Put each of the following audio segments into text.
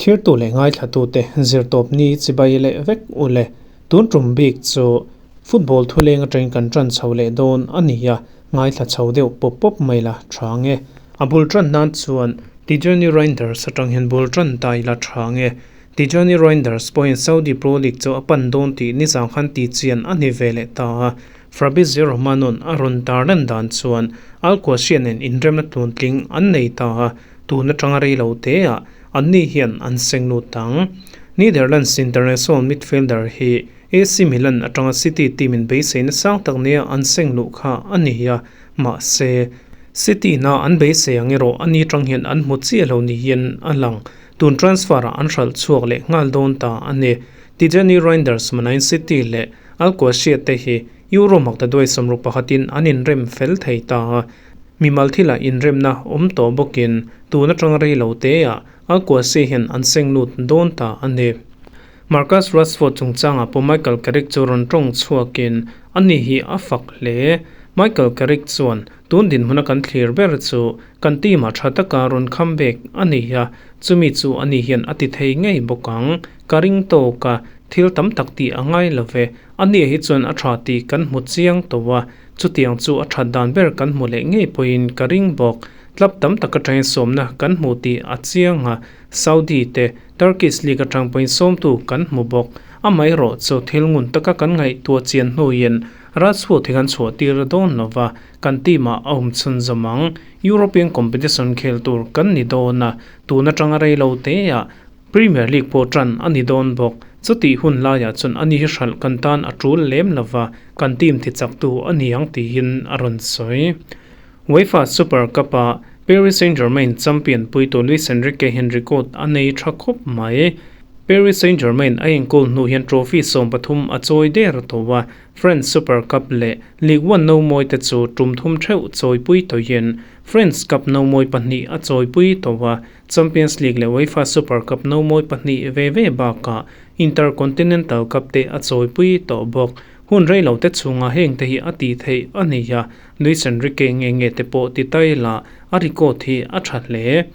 Thlirtu leh ngaithlatute zirtawpni chibai leh vek u le. Tun tum bik chu football thuleng atangin kan tan chho leh dawn a ni a, ngaithla chho deuh pawp pawp mai la tha ang e. A bul tan nan chuan Tijjani Reijnders atang hian bul tan ta ila tha ang e. Tijjani Reijnders pawhin Saudi Pro League chu a pan dawn tih nizang khan tihchian a ni ve leh ta a. Fabrizio Romano-n a rawn tarlan dan chuan Al Quasia nen inremna tluantling an nei ta a, tun atanga rei lo teah anni hian an seng lut ang. Netherlands international midfielder hi AC Milan atanga City team in beiseina sang tak nia an seng luh kha a ni a, mahse, City na an beisei ang erawh ani atang hian an hmu chiah lo niin a lang. Tun transfer ah an hralh chhuak leh nghal dawn ta a ni. Tijjani Reijnders manain City leh Al Quasia te hi Euro maktaduai sawmruk pakhatin an inrem fel thei ta a, mimal thilah inremna awm tawh bawkin tun atanga rei lo teah Al Quasia hian an seng lut dawn ta a ni. Marcus Rashford chungchangah pawh Michael Carrick chu rawn tawng chhuakin ani hi a fak hle. Michael Carrick chuan, Tun dinhmuna kan thlir ber chu kan team ah tha taka rawn kham bek a ni a, chumi chu ani hian a ti thei ngei bawk ang. Ka ring tawk a, thil tam tak tih a ngai lo ve. Ani hi chuan a tha tih kan hmu chiang tawh a, chutiang chu a that dan ber kan hmu leh ngei pawhin ka ring bawk. Club tam tak atangin sawmna kan hmu tih a chiang a, Saudi te Turkish League atang pawhin sawmtu kan hmu bawk. Amaherawh chu thil ngun taka kan ngaihtuah chian hnuin Rashford hi kan chhuah tir dawn lo va, kan team ah a awm chhun zawm ang. European competition khel tur kan ni dawn a, tun atanga rei lo te ah Premier League pawh tan a ni dawn bawk. Chutih hun laiah chuan ani hi hralh kan tan a tul lem lo va, kan team ti chaktu a ni ang tiin a rawn sawi. UEFA Super Cup ah Paris Saint-Germain champion puitu Luis Enrique hian record a nei tha khawp mai. Paris Saint-Germain a enkawl hnu hian trophy 13 a chawi der tawh a, French Super Cup leh Ligue 1 nomawi te chu tum thum theuh chawipui tawhin French Cup nomawi pahnih a chawipui tawh a, Champions League leh UEFA Super Cup nomawi pahnih ve ve bakah Intercontinental Cup te a chawipui tawh bawk. Hun rei lo te chhunga heng te hi a tih theih a ni a, Luis Enrique nge nge te pawh ti tai la a record hi a tha hle.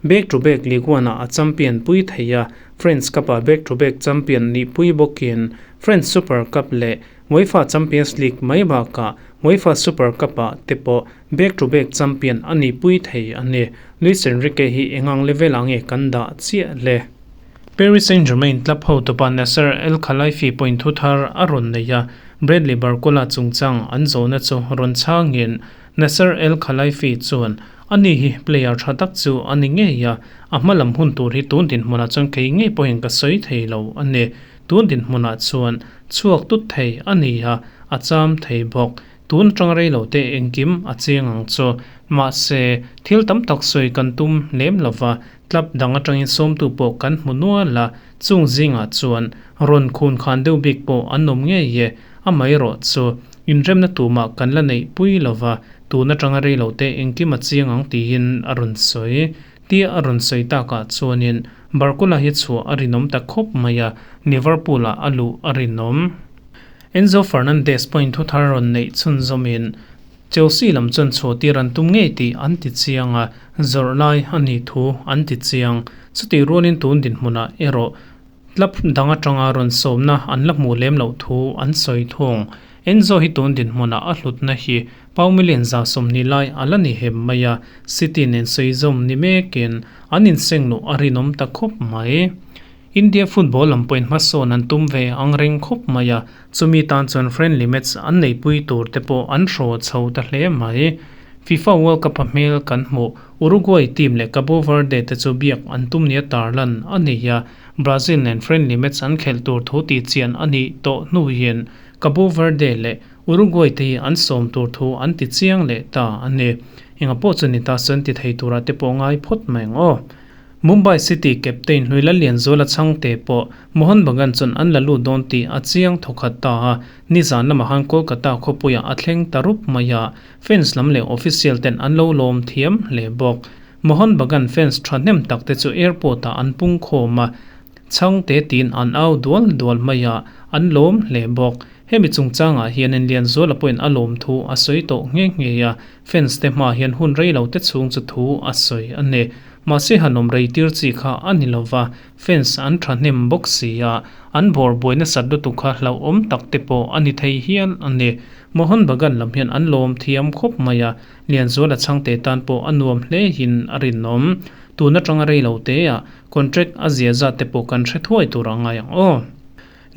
Back to back Ligue 1 ah a champion pui thei a, French Cup ah back to back champion nih pui bawkin French Super Cup leh UEFA Champions League mai bakah UEFA Super Cup ah te pawh back to back champion a nih pui thei a ni. Luis Enrique hi engang level ah nge kan dah chiah le? Paris Saint-Germain club hotupa Nasser El Khelaifi pawhin thu thar a rawn nei a, Bradley Barcola chungchang an zawhna chu rawn chhangin Nasser El Khelaifi chuan, Ani hi player tha tak chu a ni ngei a, a hma lam hun tur hi tun dinhmunah chuan kei ngei pawhin ka sawi thei lo a ni. Tun dinhmunah chuan chhuak tut thei a ni a, a cham thei bawk. Tun atang rei lo te engkim a chiang ang chu. Mahse, thil tam tak sawi kan tum lem lo va, club dang atangin sawmtu pawh kan hmu nual a, chung zingah chuan rawn khun khan deuh bik pawh an awm ngei e. Amaherawh chu, inremna tumah kan la neih pui lo va, tun atanga rei lo te engkim a chiang ang tiin a rawn sawi. Tia a rawn sawi takah chuanin Barcola hi chhuah a rinawm ta khawp mai a, Liverpool-ah a luh a rinawm. Enzo Fernandez pawhin thu thar rawn neih chhunzawmin Chelsea lam chuan chhuahtir an tum ngei tih an ti chiang a, zawrh lai a nih thu an ti chiang. Chutih rualin tun dinhmunah erawh club dang atanga rawn sawmna an la hmuh lem loh thu an sawi thung. Enzo hi tun dinhmunah a hlutna hi pau million 120 lai a la ni hem mai a, City nen sawi zawm ni mekin an inseng luh a rinawm ta khawp mai. India football lam pawhin hmasawn an tum ve ang reng khawp mai a, chumi tan chuan friendly match an neihpui tur te pawh an hraw chho ta hle mai. FIFA World Cup a hmel kan hmuh Uruguay team leh Cabo Verde te chu biak an tum nia tarlan a ni a, Brazil nen friendly match an khelh tur thu tih chian a nih tawh hnuin Cabo Verde leh Uruguay te hi an sawm tur thu an ti chiang leh ta a ni. Enga pawh chu ni ta sawn ti thei turah te pawh ngai phawt mai ang aw. Mumbai City captain Hnuila Lianzuala chhangte pawh Mohun Bagan chuan an la lut dawn tih a chiang thawkhat ta a, nizan lamah khan Kolkata khawpuiah a thleng ta rup mai a, fans lam leh official ten an lo lawm thiam hle bawk. Mohun Bagan fans thahnem tak te chu airport ah an pung khawm a, chhangte tiin an au dual dual mai a, an lawm hle bawk. Hemi chungchangah hian in Lianzuala pawhin a lawm thu a sawi tawh nghe nghe a, fans te hmaah hian hun rei lo te chhung chu thu a sawi a ni. Mahse han awm rei tir chi kha a ni lova, fans an thahnem bawk si a, an bawr buai nasat lutuk kha hlauhawm tak te pawh a ni thei hial a ni. Mohun Bagan lam hian an lawm thiam khawp mai a, Lianzuala chhangte tan pawh a nuam hle in a rinawm. Tun atanga rei lo te ah contract a zia zat te pawh kan hre thuai tur a ngai ang aw.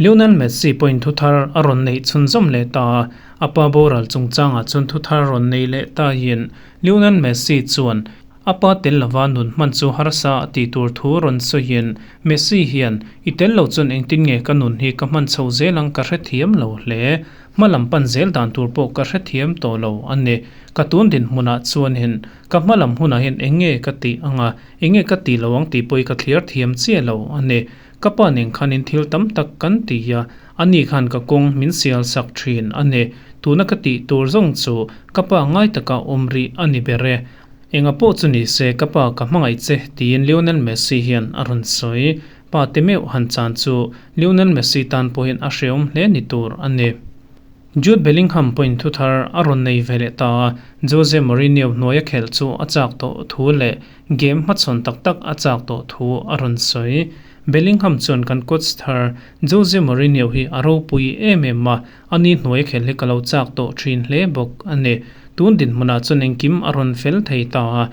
Lionel Messi pawhin thu thar a rawn neih chhunzawm leh ta a, a pa boral chungchangah chuan thu thar rawn nei leh tahin Lionel Messi chuan a pa tel lova nun hman chu harsa a tih tur thu rawn sawiin Messi hian i tel lo chuan engtin nge ka nun hi ka hman chho zel ang ka hrethiam lo hle. Hma lam pan zel dan tur pawh ka hrethiam tawh lo a ni. Ka tun dinhmunah chuanin ka hma lam hunah hian eng nge ka tih anga eng nge ka tih lo ang tih pawh hi ka thliar thiam chiah lo a ni. Ka pa nen khanin thil tam tak kan ti a, ani khan ka kawng min sial sak thin a ni. Tuna ka tih tur zawng chu ka pa ngai taka awm rih a ni ber e. Enga pawh chu ni se ka pa ka hmangaih che tiin Lionel Messi hian a rawn sawi. Pa te meuh han chan chu Lionel Messi tan pawhin a hreawm hle ni tur a ni. Jude Bellingham pawhin thu thar a rawn nei ve leh ta a, Jose Mourinho hnuaia khelh chu a chak tawh thu leh game hmachhawn tak tak a chak tawh thu a rawn sawi. Bellingham chuan kan coach thar Jose Mourinho hi a ropui em em a, ani hnuaia khelh hi ka lo chak tawh thin hle bawk a ni. Tun dinhmunah chuan engkim a rawn fel thei ta a,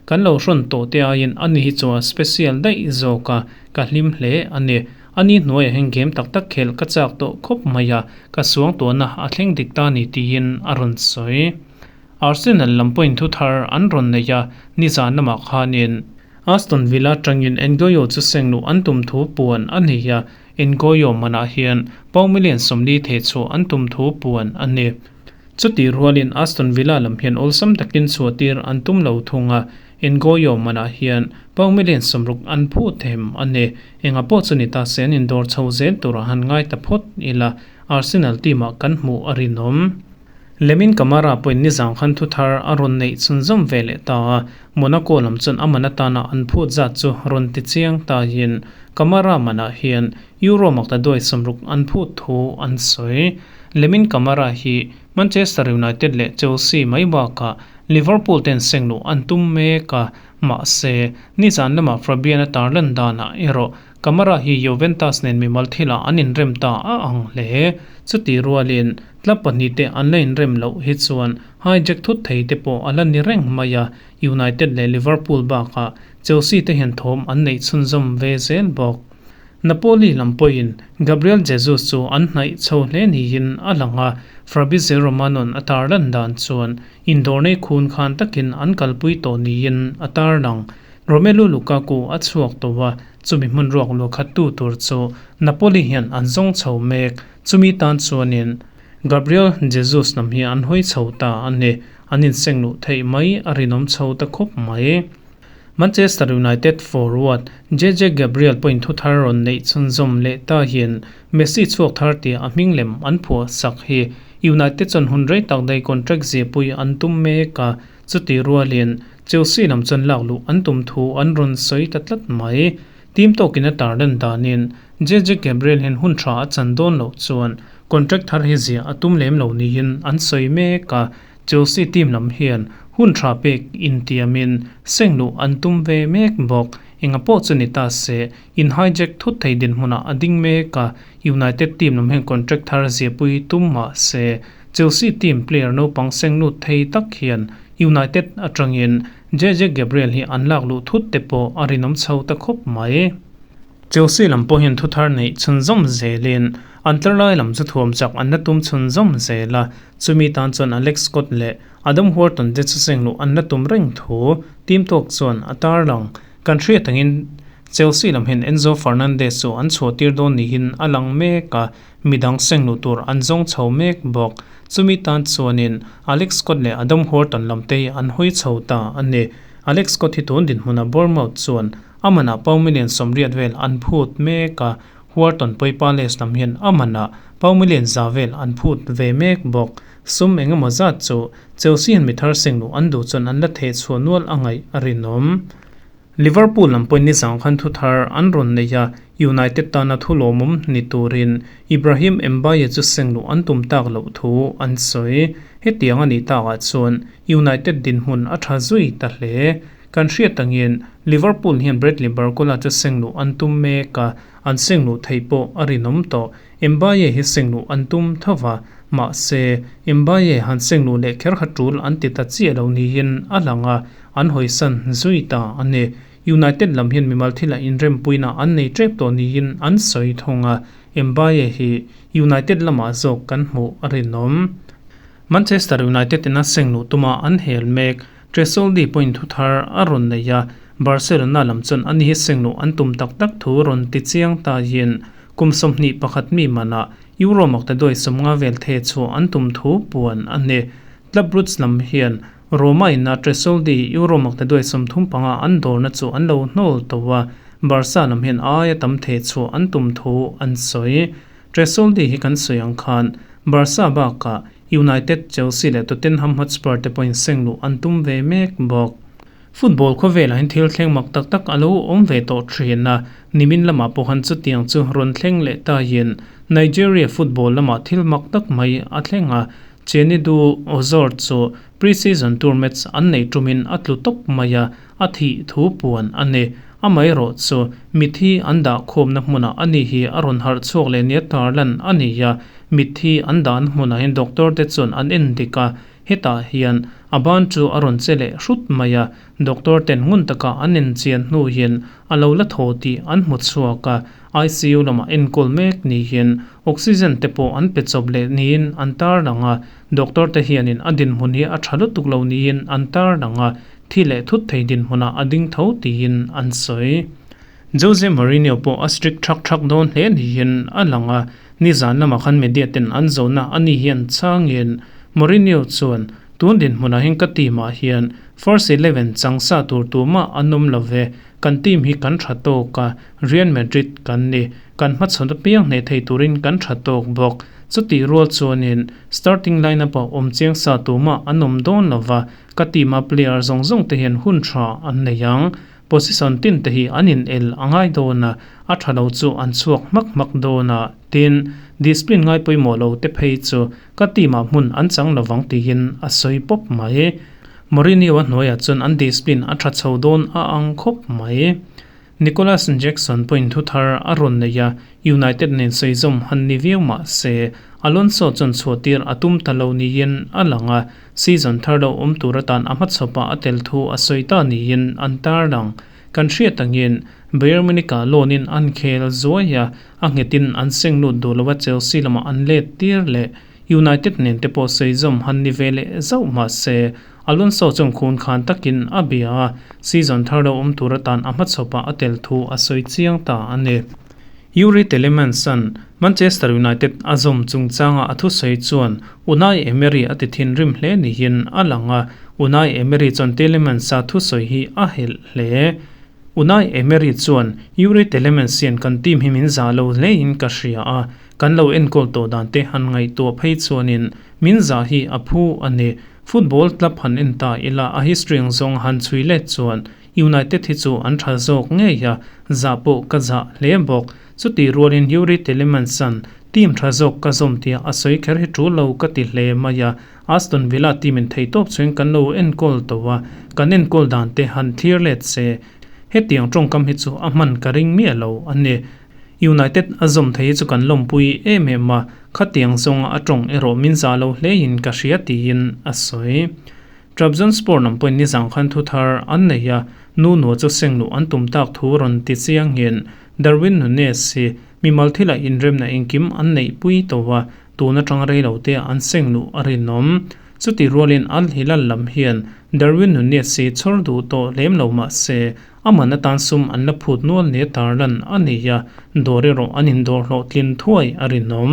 kan lo hrawn tawh te aiin ani hi chu a special daih zawk a, ka hlim hle a ni. Ani hnuaiah hian game tak tak khelh ka chak tawh khawp mai a, ka suang tuahna a thleng dik ta ni tiin a rawn sawi. Arsenal lam pawhin thu thar an rawn nei a, nizan lamah khanin Aston Villa tangin N'Goyo chu seng luh an tum thu puan a ni a, N'Goyo manah hian pound million 40 theh chhuah an tum thu puan a ni. Chutih rualin Aston Villa lam hian awlsam takin chhuahtir an tum lo thung a, N'Goyo manah hian pound million 60 an phut them a ni. Enga pawh chu ni ta se an indawr chho zel turah han ngai ta phawt ila, Arsenal team-ah kan hmuh a rinawm. Lamine Camara pawhin nizang khan thu thar a rawn neih chhunzawm ve leh ta a, Monaco lam chuan a man atana an phut zat chu rawn ti chiang tahin Camara manah hian Euro makta duai 60 an phut thu an sawi. Lamine Camara hi Manchester United leh Chelsea mai bakah Liverpool ten seng luh an tum mek a, mahse, nizan lamah Fabian-a tarlan danah erawh Camara hi Juventus nen mimal thilah an inrem ta a ang hle. Chutih rualin club pahnih te an la inrem loh hi chuan hijack thut thei te pawh a la ni reng mai a, United leh Liverpool bakah Chelsea te hian thawm an neih chhunzawm ve zel bawk. Napoli lam pawhin Gabriel Jesus chu an hnaih chho hle niin a lang a, Fabrizio Romano-a'n a tarlan dan chuan indawrnei khun khan takin an kalpui tawh niin a tarlang. Romelu Lukaku a chhuak tawh a, chumi hmun ruak luah khattu tur chu Napoli hian an zawng chho mek. Chumi tan chuanin Gabriel Jesus lam hi an hawi chho ta a ni. An inseng luh theih mai a rinawm chho ta khawp mai. Manchester United forward JJ Gabriel pawhin thu thar rawn neih chhunzawm leh ta hian Messi chhuak thar tia a hming lem an phuah sak hi United chuan hun rei tak daih contract ziahpui an tum mek a, chutih rualin Chelsea lam chuan lak luh an tum thu an rawn sawi ta tlat mai. Team tawkin a tarlan danin JJ Gabriel hian hun tha a chan dawn loh chuan contract thar hi ziah a tum lem lo niin an sawi mek a, Chelsea team lam hian hun tha pek intiamin seng luh an tum ve mek bawk. Enga pawh chu ni ta se, in hijack thut thei dinhmunah a ding mek a, United team lam hian contract thar ziahpui tum mah se, Chelsea team player naupang seng lut thei tak hian United atangin JJ Gabriel hi an lak luh thut te pawh a rinawm chho ta khawp mai. Chelsea lam pawh hian thu thar neih chhunzawm zelin an tlar lai lam chu thuam chak an la tum chhunzawm zel a, chumi tan chuan Alex Scott leh Adam Wharton te chu seng luh an la tum reng thu team tawk chuan a tarlang. Kan hriat angin Chelsea lam hian Enzo Fernandez chu an chhuah tir dawn niin a lang mek a, midang seng luh tur an zawng chho mek bawk. Chumi tan chuanin Alex Scott leh Adam Wharton lam te hi an hawi chho ta a ni. Alex Scott hi tun dinhmunah Bournemouth chuan A manah pound million 80 vel an phut mek a, Wharton pawi Palace lam hian a manah pound million 100 vel an phut ve mek bawk. Sum eng emaw zat chu Chelsea hian mi thar seng luh an duh chuan an la theh chhuah nual a ngaih a rinawm. Liverpool lam pawhin nizang khan thu thar an rawn nei a, United tana thu lawmawm ni turin Ibrahim Mbaye chu seng luh an tum tak loh thu an sawi. Hetiang a nih takah chuan United dinhmun a tha zui ta hle. Kan hriat angin Liverpool hian Bradley Barcola chu seng luh an tum mek a, an seng luh theih pawh a rinawm tawh. Mbaye hi seng luh an tum tho va, mahse, Mbaye han seng luh leh kher kha tul an ti ta chiah lo niin a lang a, an hawisan zui ta a ni. United lam hian mimal thila inrempuina an nei tep tawh niin an sawi thung a, Mbaye hi United lamah zawk kan hmuh a rinawm. Manchester United in a seng luh tuma an hel mek. Tresoldi pawhin thu thar a rawn nei a, Barcelona lam chuan ani hi seng luh an tum tak tak thu rawn ti chiang tahin kum 21 mi manah Euro maktaduai 50 vel the chhuah an tum thu puan a ni. Club Brugge lam hian Roma ina Tresoldi Euro maktaduai 35 an dawrna chu an lo hnawl tawh a, Barca lam hian aia tam the chhuah an tum thu an sawi. Tresoldi hi kan sawi ang khan Barca bakah United, Chelsea leh Tottenham Hotspur te pawhin seng luh an tum ve mek bawk. Football khawvelah hian thil thleng mak tak tak a lo awm ve tawh thin a, nimin lamah pawh khan chutiang chu rawn thleng leh tahin Nigeria football lamah thil mak tak mai a thleng a, Chinedu Ozor chu pre-season tour match an neih tumin a tlu tawp mai a, a thih thu puan a ni. Amaherawh chu mithi an dah khawmna hmunah a ni hi a rawn harh chhuak leh nia tarlan a ni a, Mitthi an dan hmunah hian doctor te chuan an en dik a, hetah hian a ban chu a rawn che leh hrut mai a, doctor ten ngun taka an en chian hnu hian a lo la thaw tih an hmu chhuak a, ICU lamah enkawl mek ni hian oxygen te pawh an pe chawp leh niin an tarlang a, doctor te hianin a dinhmun hi a tha lutuk lo niin an tarlang a, thi leh thut thei dinhmunah a ding tho tiin an sawi. Jose Mourinho pawh a strict thak thak dawn hle niin a lang a, nizan lamah khan media ten an zawhna a ni hian changin Mourinho chuan, Tun dinhmunah hian ka team ah hian first 11 chang sa tur tumah an awm lo ve, kan team hi kan tha tawk a, Real Madrid kan ni, kan hmachhawn apiang hneh thei turin kan tha tawk bawk. Chutih rual chuanin starting line-up ah awm chiang sa tumah an awm dawn lo va, ka team a player zawng zawng te hian hun tha an nei ang. Position tin te hi an in el a ngai dawn a, a tha lo chu an chhuak hmak hmak dawn a, tin, discipline ngai pawimawh lo te phei chu ka team ah hmun an chang lovang tiin a sawi pawp mai. Mourinho a hnuaiah chuan an discipline a tha chho dawn a ang khawp mai. Nicolas Jackson pawhin thu thar a rawn nei a, United nen sawi zawm han ni viau mah se, Alonso chuan chhuah tir a tum ta lo niin a lang a, Season thar lo awm tur atan a hmachhawpah a tel thu a sawi ta niin an tarlang. Kan hriat angin Bayern Munich-ah loan-in an khel zuai a, a nghetin an seng lut duh lova Chelsea lamah an let tir leh United nen te pawh sawi zawm han ni ve leh zauh mah se, Alonso chuan khun khan takin a bia a, season thar lo awm tur atan a hmachhawpah a tel thu a sawi chiang ta a ni. Youri Tielemans-a'n Manchester United a zawm chungchanga a thusawi chuan Unai Emery a ti thinrim hle niin a lang a, Unai Emery chuan Tielemans-a thusawi hi a helh hle. Unai Emery chuan, Youri Tielemans hian kan team hi min zah lo hlein ka hria a, kan lo enkawl tawh dan te han ngaihtuah phei chuanin min zah hi a phu a ni. Football club han en ta ila a history ang zawng han chhui let chuan United hi chu an tha zawk ngei a, zah pawh ka zah hle bawk. Chutih rualin Youri Tielemans-a'n team tha zawk ka zawm tia a sawi kher hi tul lo ka ti hle mai a, Aston Villa team in theihtawp chuan kan lo enkawl tawh a, kan enkawl dan te han thlir let se. Hetiang tawngkam hi chu a hman ka ring miah lo a ni. United a zawm thei hi chu kan lawmpui em em a, khatiang zawnga a tawng erawh min zah lo hlein ka hria tiin a sawi. Trabzonspor lam pawhin nizang khan thu thar an nei a, Nuno chu seng luh an tum tak thu rawn ti chiang hian Darwin Nunez hi mimal thilah inremna engkim an neihpui tawh a, tun atang rei lo te an seng luh a rinawm. Chuti rualin Al Hilal lam hian Darwin Nunez hi chhawr duh tawh lem lo mah se, a man atan sum an la phut nual nia tarlan a nei a, dawr erawh an indawr hlawhtlin thuai a rinawm.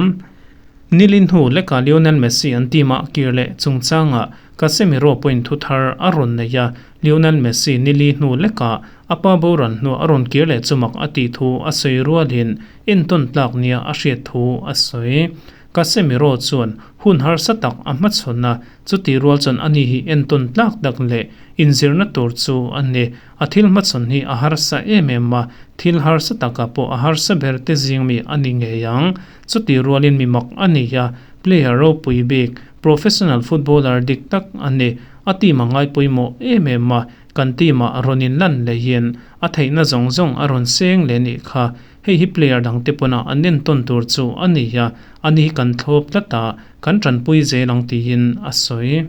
Nilin hnu leka Lionel Messi an team ah kir leh chungchangah Casemiro pawhin thu thar a rawn nei a, Lionel Messi nili hnu lekah a pa boral hnuah a rawn kir leh chumak a tih thu a sawi rualin entawn tlak nia a hriat thu a sawi. Casemiro chuan hun harsa tak a hmachhawn a, chutih rual chuan ani hi entawn tlak tak leh inzirna tur chu a ni. A thil hmachhawn hi a harsa em em a, thil harsa takah pawh a harsa ber te zing mi a ni ngei ang. Chutih rualin mi mak a ni a, player ropui bik, professional footballer dik tak a ni. A team a ngai pawimawh em em a, kan team ah rawn in lan leiin a theihna zawng zawng a rawn seng leh nih kha. Hei hi player dangte pawna an entawn tur chu a ni a, ani hi kan thlawp tlat a, kan tanpui zel ang tiin a sawi.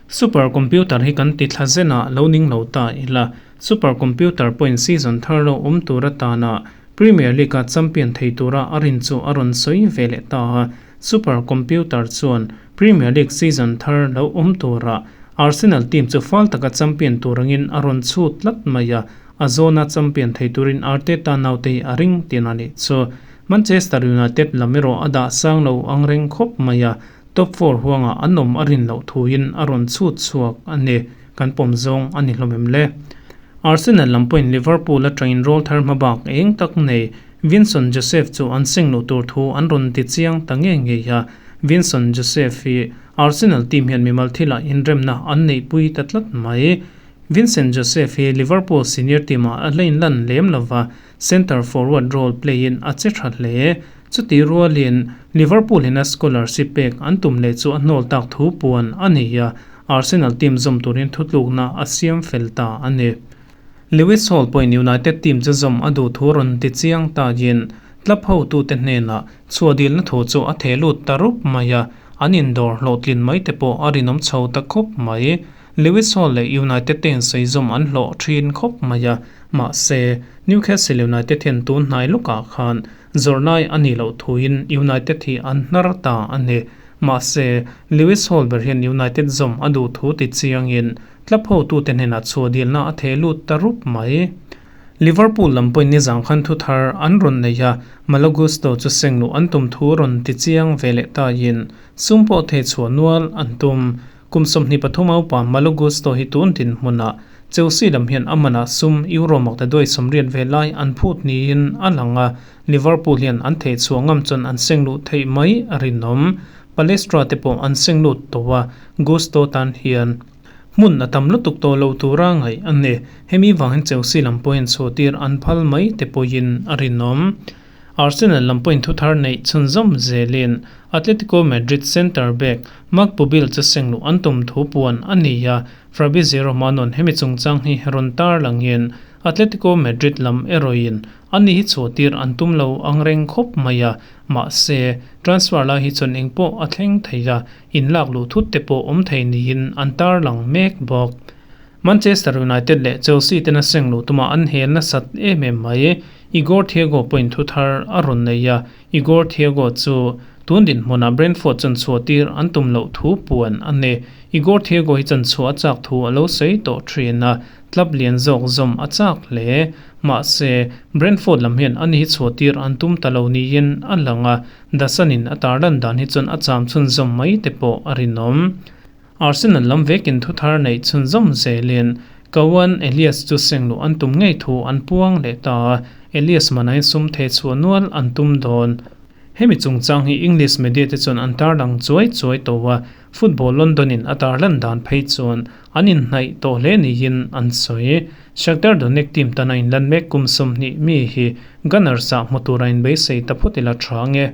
Super computer hi kan ti thla zen a, lo ning lo ta ila. Super computer pawhin season thar lo awm tur atana Premier League-a champion thei tura a rin chu a rawn sawi ve leh ta a. Super computer chuan Premier League season thar lo awm turah Arsenal team chu fal taka champion tur angin a rawn chhut tlat mai a. A zawna champion thei turin Arteta naute hi a ring tihna nih chu. Manchester United lam erawh a dah sang lo ang reng khawp mai a, top four huangah an awm a rin loh thuin a rawn chhut chhuak a ni. Kan pawm zawng a ni hlawm em le? Arsenal lam pawhin Liverpool atangin rawl thar hmabak eng tak nei Vincent Joseph chu an seng loh tur thu an rawn ti chiang ta ngei ngei a. Vincent Joseph hi Arsenal team hian mimal thilah inremna an neihpui ta tlat mai. Vincent Joseph hi Liverpool senior team-ah a la inlan lem lo va, centre forward role play-in a che tha hle. Chuti rualin Liverpool in a scholarship pek an tum leh chu a hnawl tak thu puan a ni a, Arsenal team zawm turin thutlukna a siam fel ta a ni. Lewis Hall pawhin United team chu zawm a duh thu rawn ti chiang takin club hotute hnenah chhuahdilna thu chu a theh lut ta rup mai a, an indawr hlawhtlin mai te pawh a rinawm chho ta khawp mai. Lewis Hall leh United te hian sawi-zawm an hlawh thin khawp mai a, mahse, Newcastle United hian tun hnai lawkah khan zawrhnai a nih loh thuin United hi an hnar ta a ni. Mahse, Lewis Hall ber hian United zawm a duh thu ti chiangin club hotute hnenah chhuahdilna a theh lut ta rup mai. Liverpool lam pawhin nizang khan thu thar an rawn nei a, Malo Gusto chu seng luh an tum thu rawn ti chiang ve leh taiin sum pawh theh chhuah nual an tum. Kum 23 a upa Malo Gusto hi tun dinhmunah Chelsea lam hian a manah sum Euro maktaduai 80 ve lai an phut niin a lang a, Liverpool hian an theih chhuah ngam chuan an seng luh theih mai a rinawm. Palestra te pawh an seng lut tawh a, Gusto tan hian hmun a tam lutuk tawh lo tura ngaih a ni. Hemi vangin Chelsea lam pawhin chhuahtir an phal mai te pawhin a rinawm. Arsenal lam pawhin thuthar neih chhunzawm zelin Atletico Madrid centre back Marc Pubill chu seng luh an tum thu puan a ni a, Fabrizio Romano-a'n hemi chungchang hi rawn tar langin Atletico Madrid lam erawhin ani hi chhuahtir an tum lo ang reng khawp mai a, mahse transfer lai hi chuan engpawh a thleng thei a, inlak luh thut te pawh awm thei niin an tar lang mek bawk. Manchester United leh Chelsea tena seng luh tuma an hel nasat em em mai. Igor Thiago pawhin thu thar a rawn nei a, Igor Thiago chu tun dinhmunah Brentford chuan chhuahtir an tum loh thu puan a ni. Igor Thiago hi chuan chhuah a chak thu a lo sawi tawh thin a, club lian zawk zawm a chak hle. Mahse, Brentford lam hian ani hi chhuahtir an tum ta lo niin a lang a, The Sun-in a tarlan dan hi chuan a cham chhunzawm mai te pawh a rinawm. Arsenal lam vekin thu thar neih chhunzawm zelin Kawan Elias chu seng luh an tum ngei thu an puang leh ta a, Elias manain sum theh chhuah nual an tum dawn. Hemi chungchang hi English media te chuan an tarlang chuai chuai tawh a, Football London in a tarlan dan phei chuan an inhnaih tawh hle niin an sawi. Shakhtar Donetsk team tana inlan mek kum 20 mi hi Gunners ah hmu tura inbeisei ta phawt ila tha nge.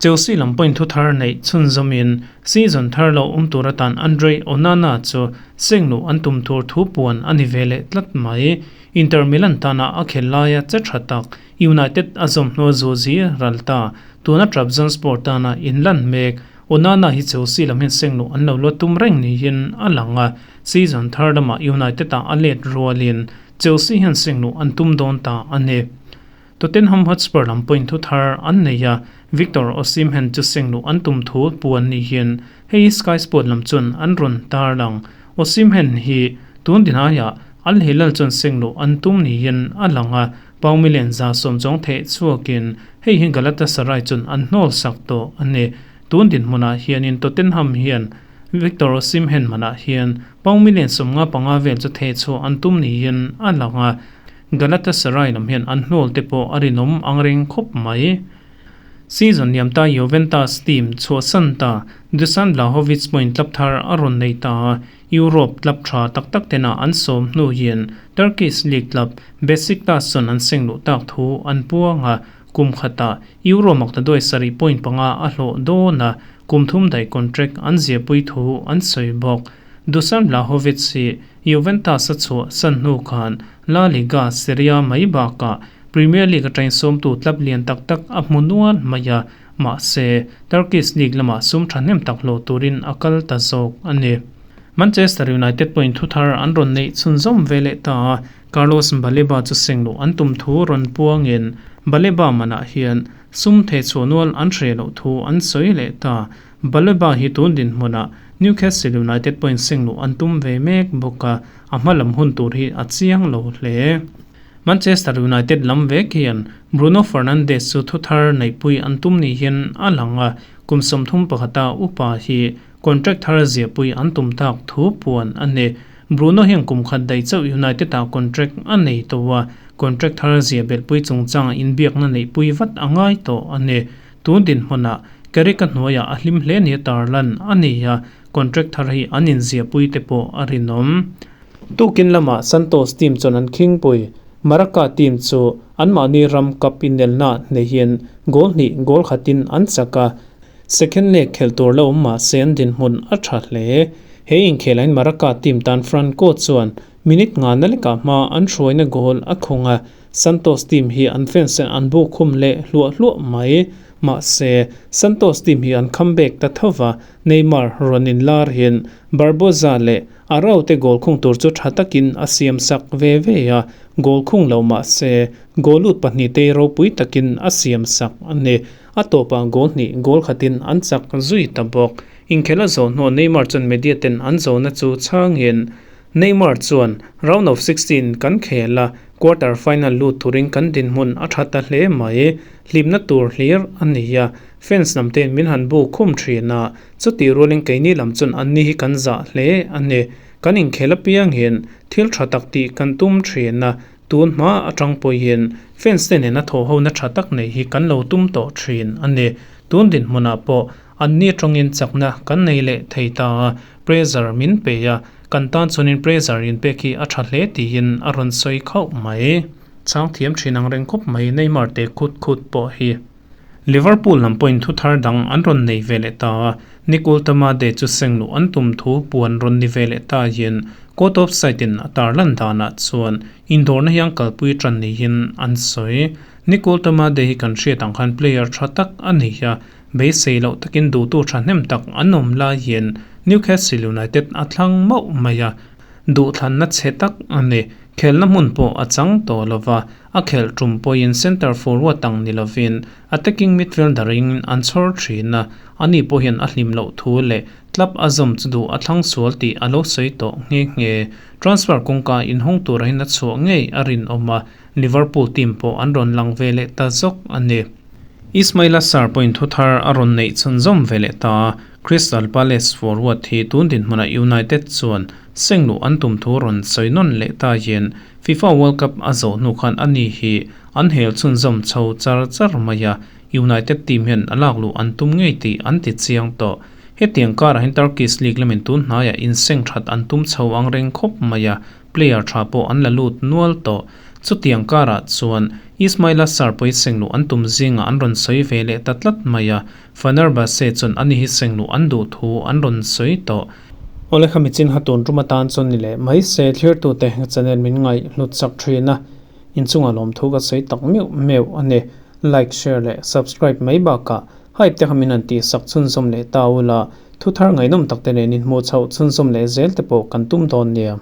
Chelsea lam pawhin thu thar neih chhunzawmin season thar lo awm tur atan Andre Onana chu seng luh an tum tur thu puan a ni ve leh tlat mai. Inter Milan tana a khel laia che tha tak United a zawm hnuah zuzi ral ta. Tuna Trabzonspor tana inlan mek Onana hi Chelsea lam hian seng luh an lo la tum reng niin a lang a, season thar lamah United-ah a let rualin Chelsea hian seng luh an tum dawn ta a ni. Tottenham Hotspur lam pawhin thu thar an nei a, Victor Osimhen chu seng luh an tum thu puan ni hian hei Sky Sport lam chuan an rawn tar lang. Osimhen hi tun dinaiah Al Hilal chuan seng luh an tum niin a lang a, pound million 110 chuang theh chhuakin hei hi Galatasaray chuan an hnawl sak tawh a ni. Tun dinhmunah hianin Tottenham hian Victor Osimhen manah hian pound million 55 vel chu theh chhuah an tum niin a lang a, Galatasaray lam hian an hnawl te pawh a rinawm ang reng khawp mai. Season liam ta Juventus team chhuahsan ta Dusan Vlahovic pawhin club thar a rawn nei ta a, Europe club tha tak tak tena an sawm hnu hian Turkish League club Besiktas chuan an seng luh tak thu an puang a, kum khatah Euro maktaduai 7.5 a hlawh dawn a, kum thum daih contract an ziahpui thu an sawi bawk. Dusan Vlahovic hi Juventus a chhuah san hnu khan La Liga, Serie A mai bakah Premier League atangin sawmtu club lian tak tak a hmu nual mai a, mahse Turkish League lamah sum thahnem tak hlawh turin a kal ta zawk a ni. Manchester United pawhin thuthar an rawn neih chhunzawm ve leh ta a, Carlos Baleba chu sengluh an tum thu rawn puangin Baleba manah hian sum thehchhuah nual an hreh loh thu an sawi leh ta. Baleba hi tun dinhmunah Newcastle United pawhin sengluh an tum ve mek bawk a, a hma lam hun tur hi a chiang lo hle. Manchester United lam vek hian Bruno Fernandes chu thuthar neihpui an tum ni hian a lang a, kum 31 a upa hi contract thar ziahpui an tum tak thu puan a ni. Bruno hian kum khat daih chauh United ah contract a nei tawh a, contract thar ziah belhpui chungchanga inbiakna neihpui vat a ngai tawh a ni. Tun dinhmunah Carrick-a hnuaiah a hlim hle nia tarlan a ni a, contract thar hi an inziahpui te pawh a rinawm. Tukin lamah Santos team chuan an khingpui. Maraka team chu anmahni ram cup inelna hneihin goal hnih goal khatin an chak a, second leg khelh tur la awm mahse an dinhmun a tha hle. He inkhelain Maraka team tan Franco chuan minute nga na lekah hma an hruaina goal a khung a, Santos team hi an fans ten an buk khum leh hluah hluah mai. Mahse, Santos team hi an comeback ta tho va, Neymar rawn inlar hian Barboza leh Arau te goal khung tur chu tha takin a siam sak ve ve a, goal khung lo mah se goal lut pahnih te ropui takin a siam sak a ni. A tawpah goal hnih goal khatin an chak zui ta bawk. Inkhel a zawh hnuah Neymar chuan media ten an zawhna chu chhangin Neymar chuan, Round of 16 kan khel a, quarter final lut turin kan dinhmun a tha ta hle mai. Hlimna tur hlir a ni a, fans lam tein min han bu khum thin a, Chutih rualin keini lam chuan anni hi kan zah hle a ni. Kan inkhel apiang hian thil tha tak tih kan tum thin a, tun hma atang pawhin fans te nena thawh hona tha tak neih hi kan lo tum tawh thin a ni. Tun dinhmunah pawh anni atangin chakna kan nei leh thei ta a, pressure min pe a, kan tan chuanin pressure inpek hi a tha hle tiin a rawn sawi khauh mai. Chang thiam thin ang reng khawp mai Neymar te khut khut pawh hi. Liverpool lam pawhin thu thar dang an rawn nei ve leh ta a, Nicole Tamade chu sengluh an tum thu puan rawn ni ve leh ta hian court of side in a tarlan danah chuan indawrna hi an kalpui tan niin an sawi. Nicole Tamade hi kan hriat ang khan player tha tak a ni a, beisei loh takin duhtu thahnem tak an awm lai hian Newcastle United a thlang mauh mai a, duhthlanna chhe tak a ni. Khelna hmun pawh a chang tawh lo va, a khelh tum pawhin centre forward ang ni lovin attacking midfielder in an chhawr thin a, ani pawh hian a hlim loh thu leh club a zawm chu duh a thlang sual tih a lo sawi tawh nghe nghe. Transfer kawngka inhawng tura hian a chhuah ngei a rinawm a, Liverpool team pawh an rawn lang ve leh ta zawk a ni. Ismaila Sarr pawhin thuthar a rawn neih chhunzawm ve leh ta a, Crystal Palace forward hi tun dinhmunah United chuan sengluh an tum thu rawn sawi nawn leh ta hian FIFA World Cup a zawh hnu khan ani hi an hel chhunzawm chho char char mai a, United team hian a lakluh an tum ngei tih an ti chiang tawh. Hetiang karah hian Turkish League lamin tun hnaiah inseng that an tum chho ang reng khawp mai a, player tha pawh an la lut nual tawh. Chutiang karah chuan Ismaila Sarr pawhin sengluh an tum zingah an rawn sawi ve leh ta tlat mai a, Fenerbahce chuan ani hi sengluh an duh thu an rawn sawi tawh. Awle kha michin ha tun tum atan chuan ni leh mai se thlirtute channel min ngaih hlut chak thin a, inchungah lawmthu ka sawi tak meuh meuh a ni. Like, share leh subscribe mai bakah hype te kha min han tihsak chhunzawm leh ta ula, thuthar ngaihnawm tak te nen inhmuh chhoh chhunzawm leh zel te pawh kan tum dawn nia.